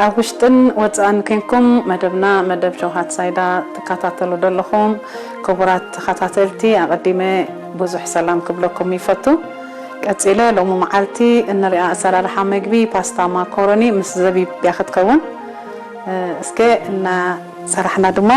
ኣብ ውሽጥን ወጻእን ኮንኩም መደብና፣ መደብ ሸውሃት ሳይዳ ትከታተሉ ዘለኹም ክቡራት ተኸታተልቲ፣ ኣቐዲመ ብዙሕ ሰላም ክብለኩም ይፈቱ። ቀጺለ ሎሚ መዓልቲ እንሪኣ ኣሰራርሓ መግቢ ፓስታ ማኮሮኒ ምስ ዘቢብ እያ ክትከውን። እ፣ እስከ እናሰራሕና ድማ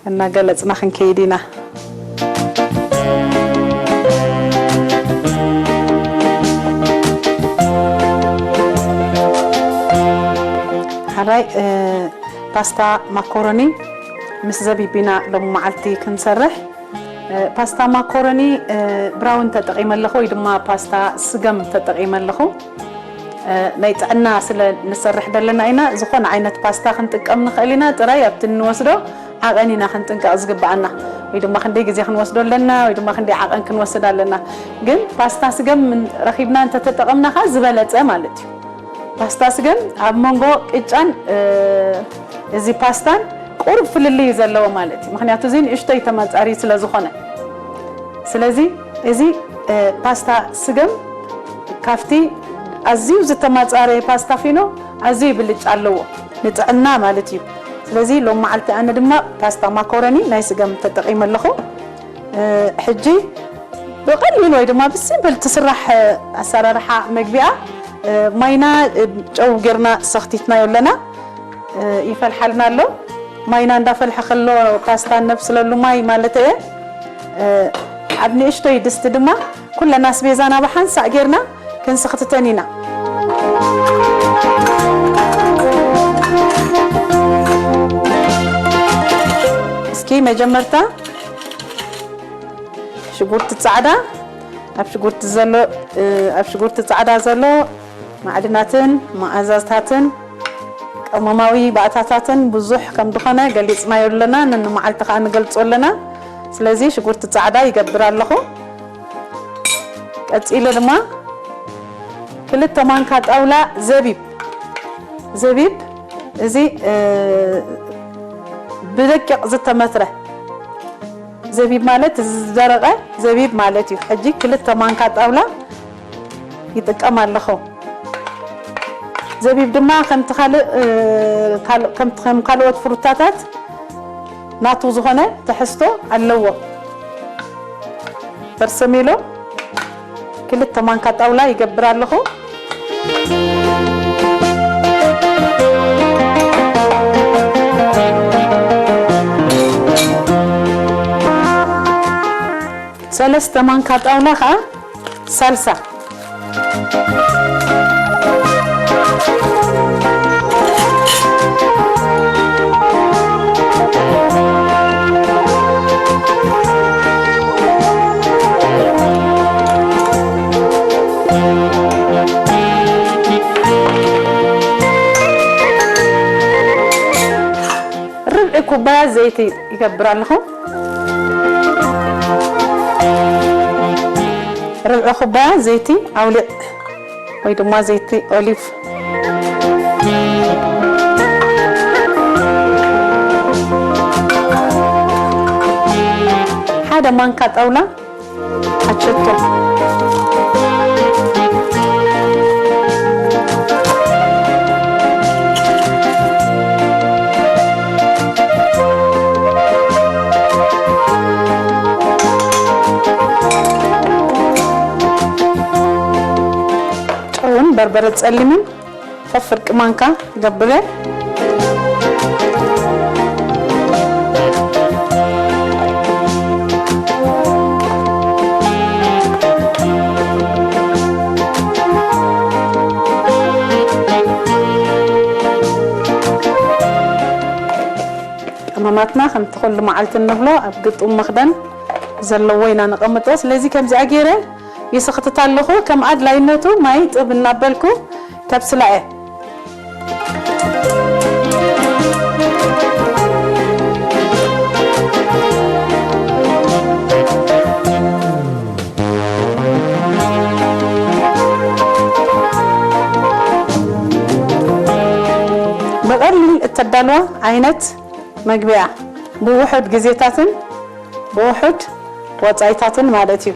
እናገለጽና ክንከይድ ኢና። ሓራይ፣ እ፣ ፓስታ ማኮሮኒ ምስ ዘቢብ ኢና ሎሚ መዓልቲ ክንሰርሕ። እ፣ ፓስታ ማኮሮኒ፣ እ፣ ብራውን ተጠቒመ ኣለኹ ወይ ድማ ፓስታ ስገም ተጠቒመ ኣለኹ። እ፣ ናይ ጥዕና ስለ ንሰርሕ ዘለና ኢና፣ ዝኾነ ዓይነት ፓስታ ክንጥቀም ንኽእል ኢና። ጥራይ ኣብቲ እንወስዶ ዓቐን ኢና ክንጥንቀቕ ዝግብኣና፣ ወይ ድማ ክንደይ ግዜ ክንወስዶ ኣለና፣ ወይ ድማ ክንደይ ዓቐን ክንወስድ ኣለና። ግን ፓስታ ስገም ምን-፣ ረኺብና እንተተጠቐምና ኸኣ ዝበለጸ ማለት እዩ። ፓስታ ስገም ኣብ መንጎ ቅጫን፣ እ፣ እዚ ፓስታን ቁሩብ ፍልልይ ዘለዎ ማለት እዩ። ምኽንያቱ እዚ ንእሽተይ ተመጻሪ ስለ ዝኾነ። ስለዚ እዚ፣ እ፣ ፓስታ ስገም ካብቲ ኣዝዩ ዝተማጻረየ ፓስታ ፊኖ ኣዝዩ ብልጫ ኣለዎ፣ ንጥዕና ማለት እዩ። ስለዚ ሎም መዓልቲ ኣነ ድማ ፓስታ ማኮረኒ ናይ ስገም ተጠቒመ ኣለኹ። እ፣ ሕጂ ብቐሊል ወይ ድማ ብሲምፕል ትስራሕ፣ እ፣ ኣሰራርሓ መግቢኣ፣ እ፣ ማይና፣ እ፣ ጨው ጌርና ሰኽቲትናዮ ኣለና። እ፣ ይፈልሓልና ኣሎ። ማይና እንዳፈልሐ ከሎ ፓስታ እነብስለሉ ማይ ማለት እየ። እ፣ ኣብ ንእሽቶይ ድስቲ ድማ ኩለን ኣስቤዛና ብሓንሳእ ጌርና ክንስኽትተን ኢና። እስኪ መጀመርታ ሽጉርቲ ጻዕዳ፣ ኣብ ሽጉርቲ ዘሎ፣ እ፣ ኣብ ሽጉርቲ ጻዕዳ ዘሎ ማዕድናትን መኣዛታትን ቀመማዊ ባእታታትን ብዙሕ ከም ዝኾነ ገሊጽናዮ ኣለና፣ ነንመዓልቲ ከኣ ንገልጾ ኣለና። ስለዚ ሽጉርቲ ጻዕዳ ይገብር ኣለኹ። ቀጺለ ድማ ክልተ ማንካ ጣውላ ዘቢብ፣ ዘቢብ እዚ፣ እ፣ ብደቂቕ ዝተመትረ ዘቢብ ማለት ዝደረቐ ዘቢብ ማለት እዩ። ሕጂ ክልተ ማንካ ጣውላ ይጥቀም ኣለኹ። ዘቢብ ድማ ከምቲ ካልእ፣ እ፣ ካል-፣ ከምቲ ከም ካልኦት ፍሩታታት ናቱ ዝኾነ ትሕዝቶ ኣለዎ። በርሰሜሎ ክልተ ማንካ ጣውላ ይገብር ኣለኹ። ሰለስተ ማንካ ጣውላ ኸኣ ሳልሳ። ርብዒ ኩባያ ዘይቲ ይገብር ኣለኹ። ርብዒ ኩባያ ዘይቲ ኣውሊዕ ወይ ድማ ዘይቲ ኦሊቭ። ሓደ ማንካ ጣውላ ኣቸቶ። ጨውን በርበረ ጸሊምን ፈፍርቂ ማንካ ገብረ። ቀመማትና ከምቲ ኩሉ መዓልቲ እንብሎ ኣብ ግጡም መኽደን ዘለዎ ኢና ነቐምጦ። ስለዚ ከምዚኣ ገይረ ይስኽትት ኣለኹ። ከም ኣድላይነቱ ማይ ጥብ እናበልኩ ከብስላ እየ። ብቐሊል እተዳልዋ ዓይነት መግቢያ ብውሑድ ግዜታትን ብውሑድ ወጻኢታትን ማለት እዩ።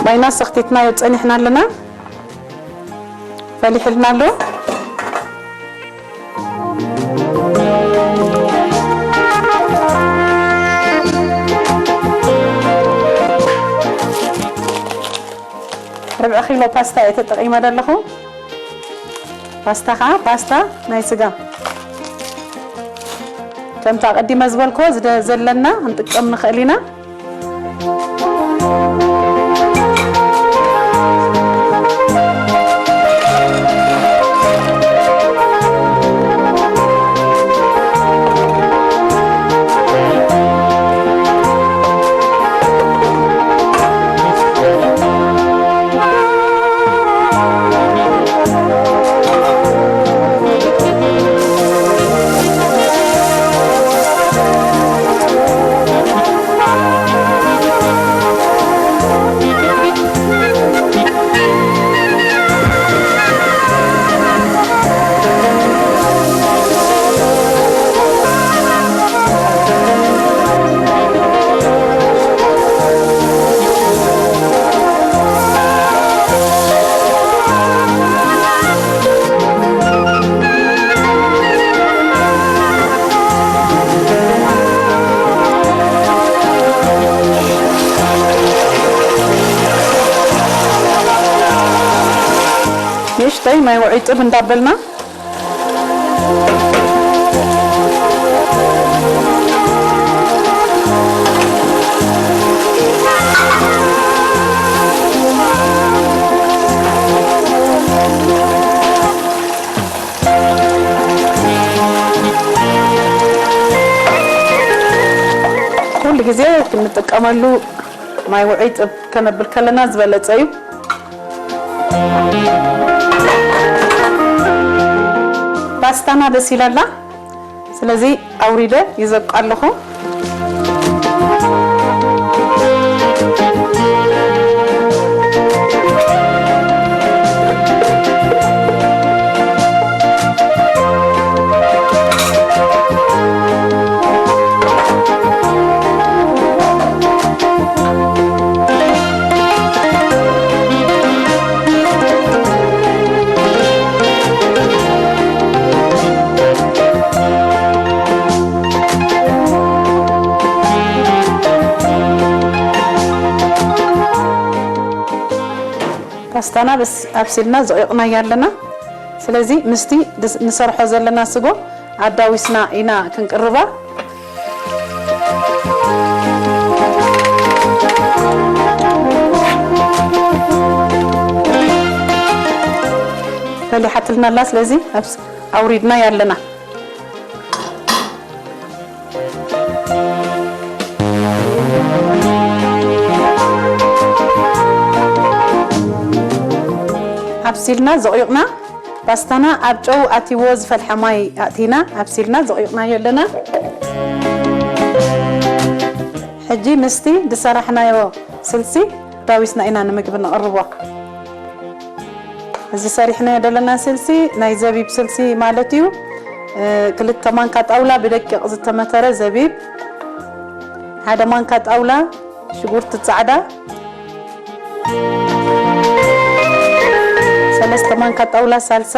ኣይና ሰኽቲትናዮ ጸኒሕና ኣለና። ፈሊሕልና ኣሎ። ርብዒ ኪሎ ፓስታ እየ ተጠቒመ ዘለኹ። ፓስታ ኸዓ ፓስታ ናይ ስጋ። ከምታ ቀዲመ ዝበልክዎ ዝደ-፣ ዘለና ክንጥቀም ንኽእል ኢና። ንእሽተይ ማይ ውዑይ ጥብ እንዳበልና ኩሉ ግዜ ክንጥቀመሉ ማይ ውዑይ ጥብ ከነብል ከለና ዝበለጸ እዩ። ፓስታና በሲላ ኣላ። ስለዚ ኣውሪደ ይዘብቃ ኣለኹ። ፓስታና በስ ኣብሲልና ዘቂቕናያ ኣለና። ስለዚ ምስቲ ድስ-፣ ንሰርሖ ዘለና ስጎ ኣዳዊስና ኢና ክንቅርባ። ፈሊሓትልና ኣላ። ስለዚ ኣብስ-፣ ኣውሪድናያ ኣለና። ኣብሲልና ዘቑይቕና ፓስታና ኣብ ጨው ኣትይዎ ዝፈልሐ ማይ ኣእቲና ኣብሲልና ዘቑይቕናዮ ኣለና። ሕጂ ምስቲ ዝሰራሕናዮ ስልሲ ዳዊስና ኢና ንምግቢ ነቕርቦ። እዚ ሰሪሕናዮ ዘለና ስልሲ ናይ ዘቢብ ስልሲ ማለት እዩ። እ፣ ክልተ ማንካ ጣውላ ብደቂቕ ዝተመተረ ዘቢብ፣ ሓደ ማንካ ጣውላ ሽጉርቲ ጻዕዳ፣ ሰለስተ ማንካ ጣውላ ሳልሳ፣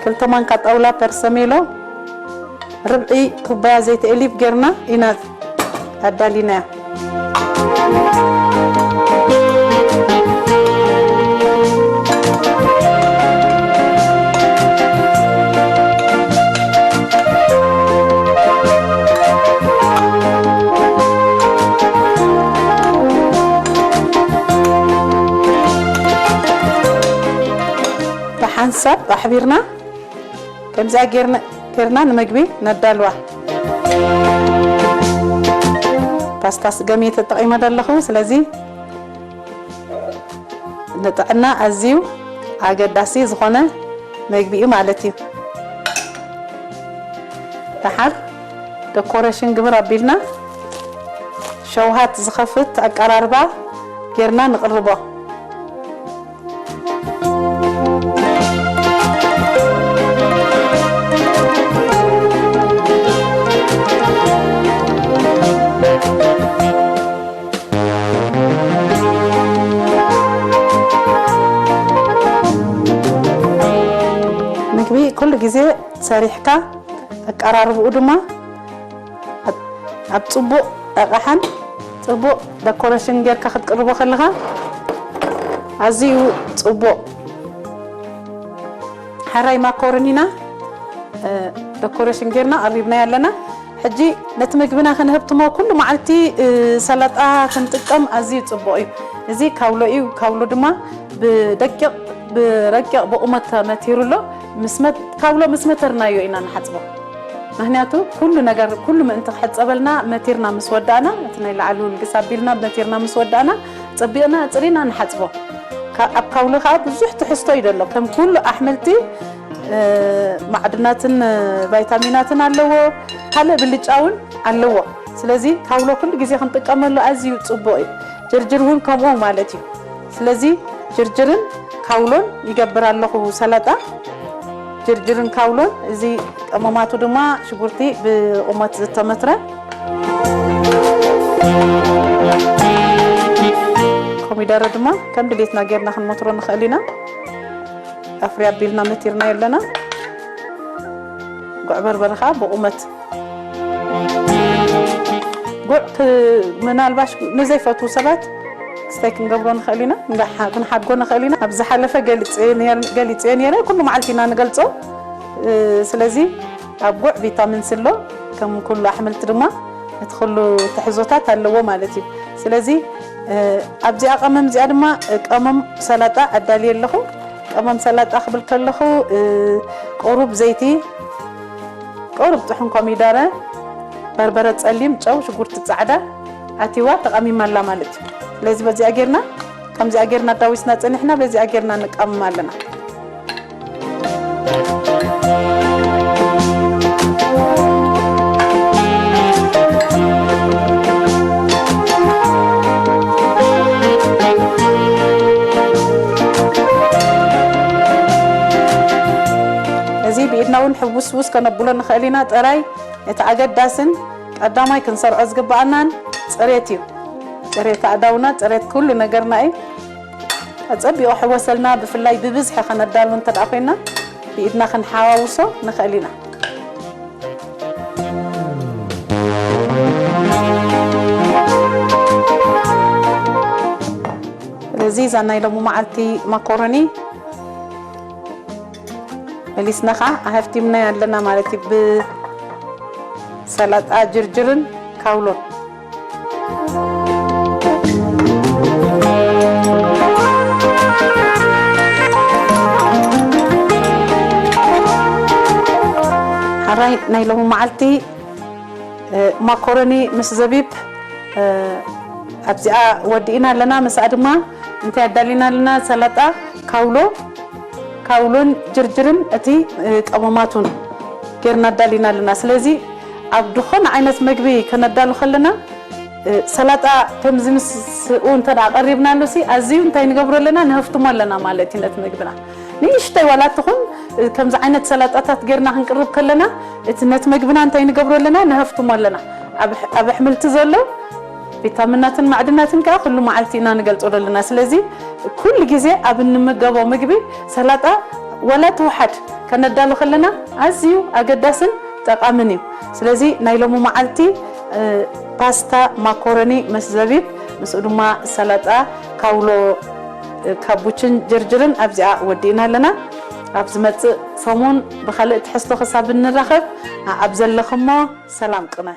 ክልተ ማንካ ጣውላ ፐርሰሜሎ፣ ርብዒ ኩባያ ዘይቲ ኤሊፍ ጌርና ኢና ኣዳሊናያ። ብሓንሳብ ኣሕቢርና ከምዚኣ ጌርና፣ ጌርና ንምግቢ ነዳልዋ። ፓስታ ስገም እየ ተጠቒመ ዘለኹ። ስለዚ ንጥዕና ኣዝዩ ኣገዳሲ ዝኾነ መግቢ እዩ ማለት እዩ። ደሓር ደኮሬሽን ግብር ኣቢልና ሸውሃት ዝኸፍት ኣቀራርባ ጌርና ንቕርቦ። ግዜ ሰሪሕካ ኣቀራርብኡ ድማ ኣብ፣ ኣብ ጽቡቕ ኣቕሓን ጽቡቕ ደኮሬሽን ጌርካ ክትቅርቦ ከለኻ ኣዝዩ ጽቡቕ። ሕራይ ማኮረኒና፣ እ፣ ደኮሬሽን ጌርና ቀሪብናዮ ኣለና። ሕጂ ነቲ ምግብና ክንህብትሞ ኩሉ መዓልቲ፣ እ፣ ሰላጣ ክንጥቀም ኣዝዩ ጽቡቕ እዩ። እዚ ካውሎ እዩ። ካውሎ ድማ ብደቂቕ፣ ብረቂቕ ብቑመት ተመቲሩ ኣሎ። ምስ መት-፣ ካውሎ ምስ መተርናዮ ኢና ንሓጽቦ። ምኽንያቱ ኩሉ ነገር፣ ኩሉ ምእንቲ ክሕጸበልና መቲርና ምስ ወዳእና፣ እቲ ናይ ላዕሉ ልግስ ኣቢልና መቲርና ምስ ወዳእና፣ ጸቢቕና ኣጽሪና ንሓጽቦ። ካ-፣ ኣብ ካውሎ ከኣ ብዙሕ ትሕዝቶ እዩ ዘሎ። ከም ኩሉ ኣሕምልቲ፣ እ፣ ማዕድናትን፣ እ፣ ቫይታሚናትን ኣለዎ። ካልእ ብልጫ እውን ኣለዎ። ስለዚ ካውሎ ኩሉ ግዜ ክንጥቀመሉ ኣዝዩ ጽቡቕ እዩ። ጅርጅር እውን ከምኡ ማለት እዩ። ስለዚ ጅርጅርን ካውሎን ይገብር ኣለኹ ሰላጣ። ጅርጅርን ካውሎን፣ እዚ ቀመማቱ ድማ ሽጉርቲ ብቑመት ዝተመትረ፣ ኮሚደረ ድማ ከም ድሌትና ጌርና ክንመትሮ ንኽእል ኢና። ኣፍሪ ኣቢልና መቲርና ኣለና። ጉዕ በርበረ ከዓ ብቑመት። ጉዕ ክ-፣ ምናልባሽ ንዘይፈትዉ ሰባት ክስታይ ክንገብሮ ንኽእል ኢና፣ ክንሓ-፣ ክንሓድጎ ንኽእል ኢና። ኣብ ዝሓለፈ ገሊጸ ነር-፣ ገሊጸ ነይረ፣ ኩሉ መዓልቲ ኢና ንገልጾ። እ፣ ስለዚ ኣብ ጉዕ ቪታሚን ሲ ኣሎ፣ ከም ኩሉ ኣሕምልቲ ድማ እቲ ኩሉ ትሕዞታት ኣለዎ ማለት እዩ። ስለዚ፣ እ፣ ኣብዚኣ ቀመም እዚኣ ድማ፣ እ፣ ቀመም ሰላጣ ኣዳልየ ኣለኹ። ቀመም ሰላጣ ክብል ከለኹ፣ እ፣ ቁሩብ ዘይቲ፣ ቁሩብ ጥሑን ኮሚደረ፣ በርበረ ጸሊም፣ ጨው፣ ሽጉርቲ ጻዕዳ ኣቲዋ ተቐሚማ ኣላ ማለት እዩ። ስለዚ በዚኣ ጌርና፣ ከምዚኣ ጌርና ኣዳዊስና ጸኒሕና፣ በዚኣ ጌርና ንቀምም ኣለና። እዚ ብኢድና እውን ሕውስውስ ከነብሎ ንኽእል ኢና። ጥራይ እቲ ኣገዳስን ቀዳማይ ክንሰርዖ ዝግብኣናን ጽሬት እዩ። ጽሬት ኣእዳውና፣ ጽሬት ኩሉ ነገርና እዩ። ኣጸቢቑ ሕወሰልና፣ ብፍላይ ብብዝሒ ከነዳሉ እንተ ደኣ ኮይና፣ ብኢድና ክንሓዋውሶ ንኽእል ኢና። ስለዚ እዛ ናይ ሎሚ መዓልቲ ማኮሮኒ መሊስና ኸዓ ኣሀፍቲምናዮ ኣለና ማለት እዩ፣ ብሰላጣ ጅርጅርን ካውሎን። ሓራይ ናይ ሎሚ መዓልቲ፣ እ፣ ማኮረኒ ምስ ዘቢብ፣ እ፣ ኣብዚኣ ወዲእና ኣለና። ምስኣ ድማ እንታይ ኣዳሊና ኣለና? ሰላጣ፣ ካውሎ፣ ካውሎን ጅርጅርን እቲ፣ እ፣ ቀመማቱን ጌርና ኣዳሊና ኣለና። ስለዚ ኣብ ዝኾነ ዓይነት መግቢ ከነዳሉ ከለና፣ እ፣ ሰላጣ ከምዚ ምስኡ እንተ ደኣ ቀሪብናሉ ሲ፣ ኣዝዩ እንታይ ንገብሮ ኣለና? ንሀፍትሞ ኣለና ማለት እዩ ነቲ ምግብና። ንእሽተይ ዋላ ትኹን፣ እ፣ ከምዚ ዓይነት ሰላጣታት ጌርና ክንቅርብ ከለና፣ እቲ ነቲ ምግብና እንታይ ንገብሮ ኣለና? ንሀፍትሞ ኣለና። ኣብ ኣሕ-፣ ኣብ ኣሕምልቲ ዘሎ ቪታሚናትን ማዕድናትን ከኣ ኩሉ መዓልቲ ኢና ንገልጾ ዘለና። ስለዚ ኩሉ ግዜ ኣብ እንምገቦ ምግቢ ሰላጣ ዋላ ትውሓድ ከነዳሉ ከለና ኣዝዩ ኣገዳስን ጠቓምን እዩ። ስለዚ ናይ ሎሚ መዓልቲ፣ እ፣ ፓስታ፣ ማኮረኒ ምስ ዘቢብ፣ ምስኡ ድማ ሰላጣ፣ ካውሎ፣ እ፣ ካቡችን ጅርጅርን ኣብዚኣ ወዲእና ኣለና። ኣብ ዝመጽእ ሰሙን ብኻልእ ትሕዝቶ ክሳብ እንራኸብ፣ ኣ-፣ ኣብ ዘለኽሞ ሰላም ቅነ።